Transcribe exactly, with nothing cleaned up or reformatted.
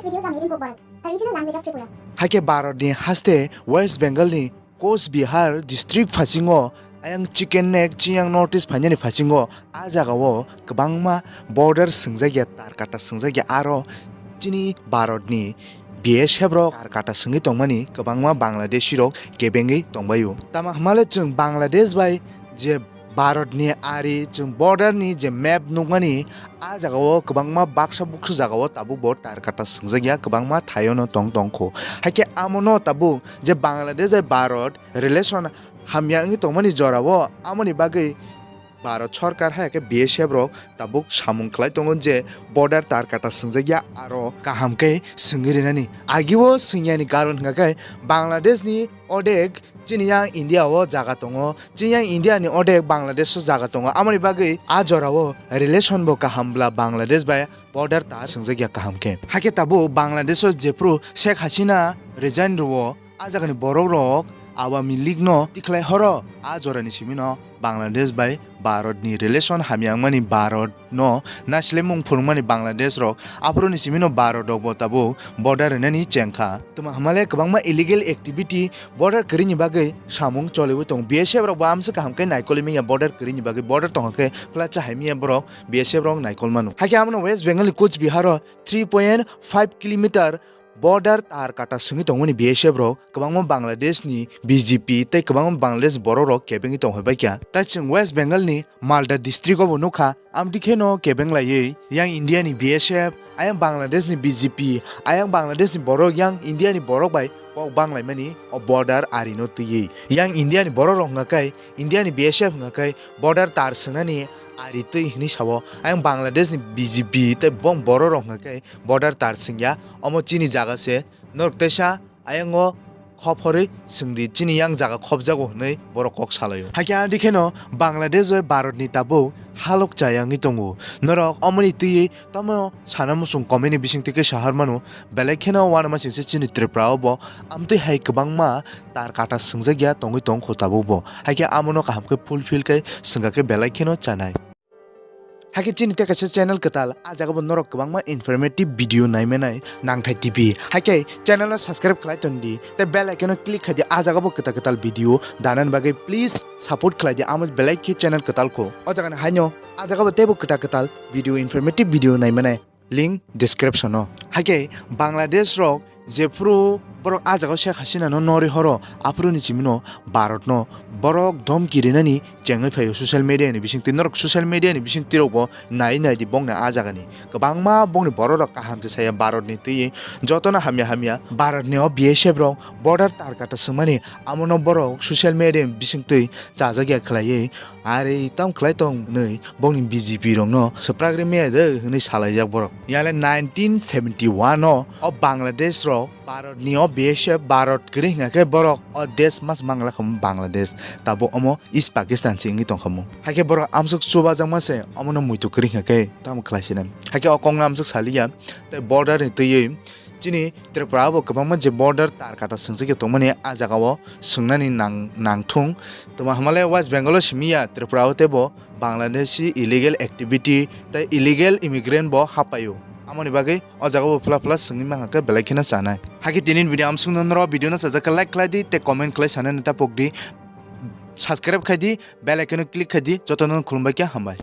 This video is made in Kokborok, the regional language of Tripura. Haikhe Bharatni haste West Bengalni Coach Bihar district phasingo ayang chicken neck chiyang notice phainani phasingo a jagao kwbangma border swngjakya, tar kata swngjakya, aro chini Bharatni B S F rok tar kata swngwi tongmani kwbangma Bangladeshi rok kebengwi tongbaio. Tamo hwnmale chwng Bangladesh bai je Bharatni ari chwng border ni je map nukmani, a jagao kwbangma baksa buksu jagao tabuk bo tar kata swngjakya, kwbangma thaiono tong tongkho. Haikhe amono tabuk je Bangladesh bai Bharat relation hamya wngwi tongmani jorao, amoni bagwi Bharat sorkar hai khe B S F rok tabuk samung khlai tongo je border tar kata swngjakya, aro kaham khe swngwi rinani. Agio swngyani karon hwnkha khe Bangladesh ni odek chini yang India o jaga tongo, chini yang India ni odek Bangladesh o jaga tongo, amoni bagwi a jora o relation bo kaham bla Bangladesh bai border tar swngjak ya kaham khe. Hakhe tabuk Bangladesh o jephru Sheikh Hasina resign rwo, a jaga ni borok rok Awami League no tikhlai horo, a jora ni simi no Bangladesh bai Bharat ni relation hamya wngmani, Bharat no naisle mung phunukmani Bangladesh rok, aphuru ni simi no Bharat rok bo tabuk border rinani chengkha. Tuma hamale kwbangma illegal activity border kwrwi ni bagwi samung choliwi tongo. B S F rok bo amsa kaham khe naikoli manya border kwrwi ni bagwi, border tongkha khe pla chahai manya borok B S F rok naikol mano. Hakhe amno West Bengal ni Coach Bihar o three point five kilometer border tar kata swngwi tongmani B S F rok, kwbangma Bangladesh ni B G P tei kwbangma Bangladesh borok rok kebengwi tongphai baikha. Tai chwng West Bengal ni Malda district o bo nukha, amtwi kheno kebeng laiwi yang India ni B S F, ayang Bangladesh ni B G P, ayang Bangladesh ni borok yang India ni borok bai kok bang laimani o border ari no twiwi. Yang India ni borok rok hwnkha khe, India ni B S F hwnkha khe border tar swngnani ari twi hwnwi sao. Ayang Bangladesh ni B G P tei bong borok rok hwnkha khe border tar swngya, omo chini jaga se, norok teisa ayango khop horwi swngdi, chini yang jaga khopjago hwnwi borok kok salaio. Hakhe adi kheno Bangladesh bai Bharat ni tabuk halok chaya wngwi tongo. Norok omoni twiwi tamo sana muchung comment ni bisingtwi khe sahar mano, belai kheno uanamasingse chini Tripura o bo amtwi hai kwbangma tar kata swngjak ya tongwi tongkho tabuk bo. Hakhe amono kaham khe fulfill khe swngkha khe belai kheno chanai. Hakhe chini tei kaisa channel kwtal, a jaga bo norok kwbangma informative video naimanai Nangthai T V. Hakhe channel no subscribe khlai tondi, tei bell icon no click khaidi, a jaga bo kwtal kwtal video danani bagwi please support khlaidi, amo belai khe channel kwtal kho. O jaga ni haino a jaga bo teibo kwtal kwtal video, informative video naimanai link description o. Hakhe Bangladesh rok jephru borok a jaga o Sheikh Hasina no norwi horo, aphuru ni simi no Bharat no borok dhomki rinani chengwi phaio social media ni bisingtwi. Norok social media ni bisingtwi rok bo nai nai di bongni a jaga ni. Kwbangma bongni borok rok kaham se saya Bharat ni twiwi, jotono hamya hamya Bharat ni o B S F rok border tar kata swngmani, amono borok social media ni bisingtwi chajak ya khlaiwi, ari tam khlai tong hwnwi bongni B G P rokno swprak rimaya de hwnwi salaijak borok. Yale nineteen seventy one o, o Bangladesh rok Bharat ni o B S F, Bharat kwrwi hwnkha khe borok o desh mas mangla khamu Bangladesh, tabuk omo East Pakistan se wngwi tongkhamu. Hakhe borok amsuk chubajakma se omono muitu kwrwi hwnkha khe tamo khlai sinai. Hakhe o kokno amsuk saliya tei border ni twiwi chini Tripura o bo kwbangma je border tar kata swngjak ya tongmani, a jaga o swngnani nang-, nangthung. Tuma hamale West Bengal o simi ya, Tripura o teibo Bangladeshi illegal activity tei illegal immigrant bo hapaio. Amoni bagwi o jaga bo phla phla swngwi mankha khe belai kheno chanai. Hakhe tini video amsukno norok video no sajak khe like khlai di tei comment khlai sanani ta pok di. Subscribe khai di, bell icon no click khai di, jotono khulumbai khe hambai.